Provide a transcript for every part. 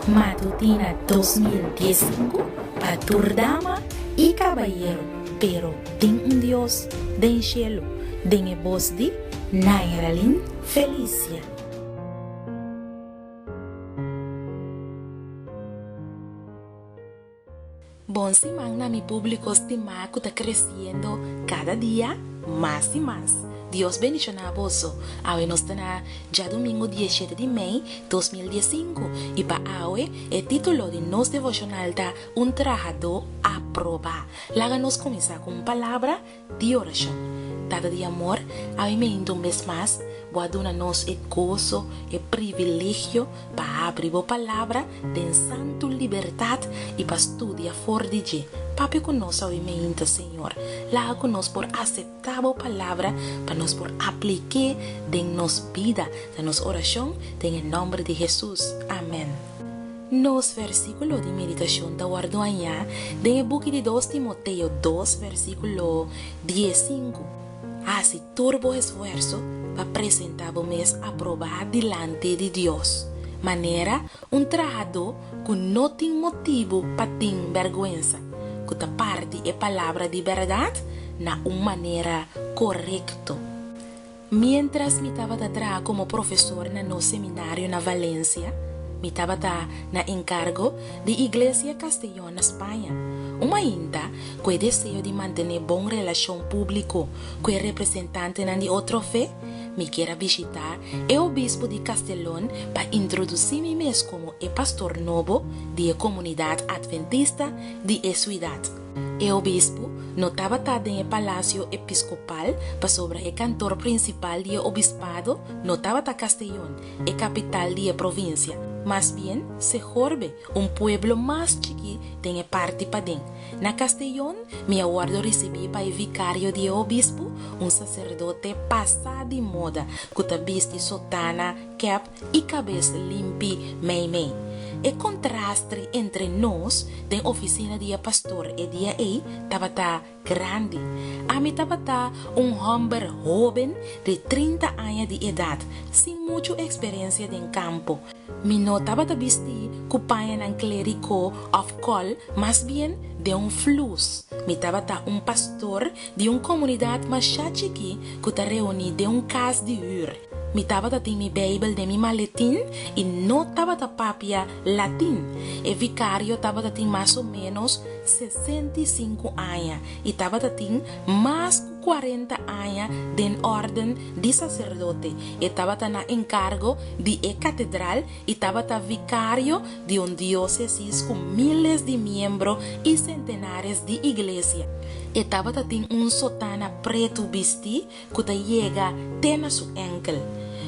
Matutina 2015 pa tur dama i kabayero, pero tin un Dios den shelu, den e bos di Nairalyn Felicia. Bon siman na mi publico stima cu ta creciendo cada dia mas y mas. Dios bendiciona boso. Awe nos ta na djadomingo dieshete di mei 2015 y pa awe e titulo di nos devocional ta Un trahadó aproba. Laga nos cuminsa cu un palabra di orashon. Tata di amor, awe meinta un bes mas, Bo a duna nos e goso, e privilegio pa habri Bo Palabra den santu libertat i pa studia for di dje. Papia ku nos awe meinta, Señor. Laga ku nos por aseptá Bo Palabra pa nos por aplik'é den nos bida. Ta nos orashon den e nòmber di Hesus. Amèn. Nos versíkulo di meditashon ta wòrdu hañá den e buki di Dos Timoteo dos versíkulo diesinku, Hasi tur bo esfuerso pa presentá bo mes aprobá dilanti di Dios, manera un trahadó ku no tin motibu pa tin bèrgwensa, ku ta parti e palabra di bèrdat na un manera korekto. Miéntras mi tabata traha komo profesor na nos seminario na Valencia, mi tabata na enkargo di Iglesia Castellón na Spaña. Un mainta, ku e deseo di mantené bon relashon públiko ku e representantenan di otro fe, mi kier a bishitá e obispo di Castellón pa introdusí mi mes komo e pastor nobo di e komunidat atventista di e suidat. E obispu no tabata den e palasio episkopal pasobra e kantor prinsipal di e obispado no tabata Castellón, e kapital di e provinsia, mas bien Segorbe, un pueblo mas chikí den e parti paden. Na Castellón mi a wòrdu risibí pa e vikario di e obispu, un saserdote pasá di moda ku ta bisti sotana, kèp i kabes limpi meimei. E kontrastre entre nos den ofisina di e pastor e dia ei tabata grandi. Ami tabata un hòmber hóben di trinta aña di edat, sin muchu eksperensia den kampo. Mi no tabata bistí ku pañanan kleriko òf kòl, mas bien den un flus. Mi tabata un pastor di un komunidat mashá chikí ku ta reuní den un kas di hür. Mi tabata tin mi Beibel den mi maletin i no tabata papia latin. E vikario tabata tin mas o ménos 65 aña i tabata tin mas ku kuarenta aña den órden di saserdote. E tabata na enkargo di e katedral i tabata vikario di un diósesis ku míles di miembro i sentenares di iglesia. E tabata tin un sotana pretu bistí ku ta yega te na su enkel.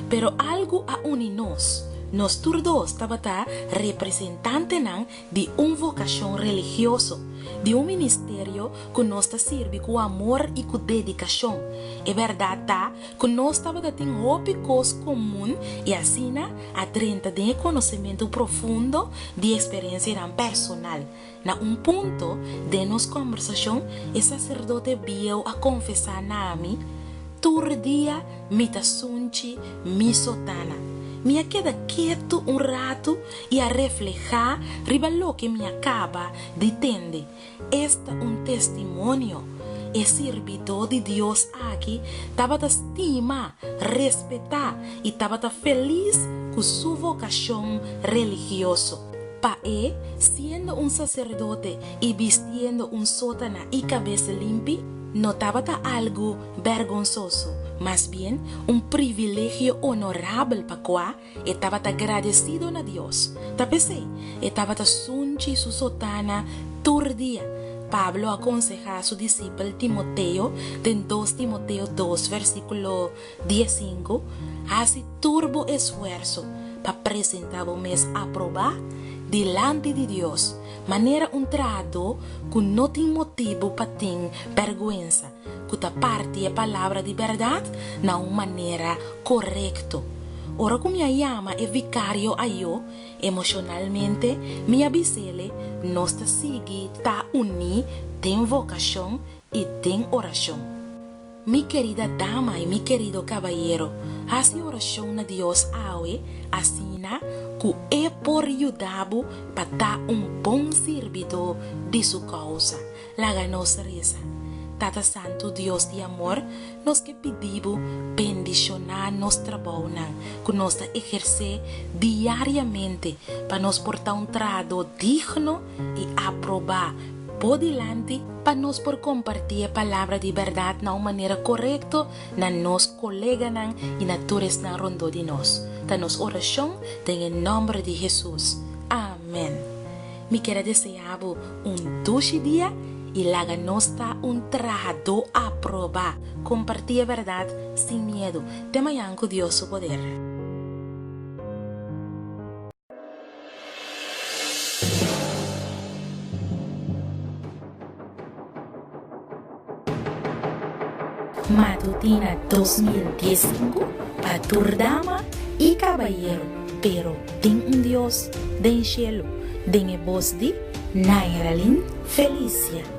Pero algu a uni nos. Nos tur dos tabata representantenan di un vokashon religioso, di un ministerio ku nos ta sirbi ku amor i ku dedikashon. E bèrdat ta ku nos tabata tin hopi kos komun i asina a drenta den e konosementu profundo di eksperensianan personal. Na un punto den nos kòmbersashon, e saserdote bieu a konfesá na mi, Tur dia mi ta sunchi mi sotana. Mi a keda ketu un ratu i a reflehá riba loke mi a kaba di tende. Esta un testimonio! E sirbidó di Dios aki tabata stima, respetá i tabata felis ku su vokashon religioso. Pa e, siendo un saserdote i bistiendo un sotana i kabes limpi, no tabata algu bèrgonsoso, mas bien un privilegio onorabel pa kua e tabata gradesido na Dios. Ta p'esei, e tabata sunchi su sotana tur dia. Pablo a konsehá su disipel Timoteo den Dos Timoteo dos versíkulo 15, Hasi tur bo esfuerso pa presentá bo mes aprobá dilanti di Dios, manera un trahadó ku no tin motibu pa tin bèrgwensa, ku ta parti e palabra di bèrdat na un manera korekto. Ora ku mi a yama e vikario ayó, emoshonalmente mi a bis'ele nos ta sigui ta uní den vokashon i den orashon. Mi kerida dama i mi kerido kabayero, hasi orashon na Dios awe asina ku E por yuda bo pa ta un bon sirbidó di Su kousa. Laga nos resa. Tata Santu Dios di amor, nos ke pidi bo bendishoná nos trabounan ku nos ta ehersé diariamente pa nos por ta un trahadó digno i aprobá bo dilanti pa nos por kompartí e palabra di bèrdat na un manera korekto na nos koleganan i na tur esnan rondó di nos. Ta nos orashon den e nòmber di Hesus. Amèn. Mi kier a deseá bo un dushi dia i laga nos ta un trahadó aprobá. Kompartí e bèrdat sin miedu. Te mañan ku Dios su poder. Matutina 2015 pa tur dama i kabayero, pero tin un Dios den shelu, den e bos di Nairalyn Felicia.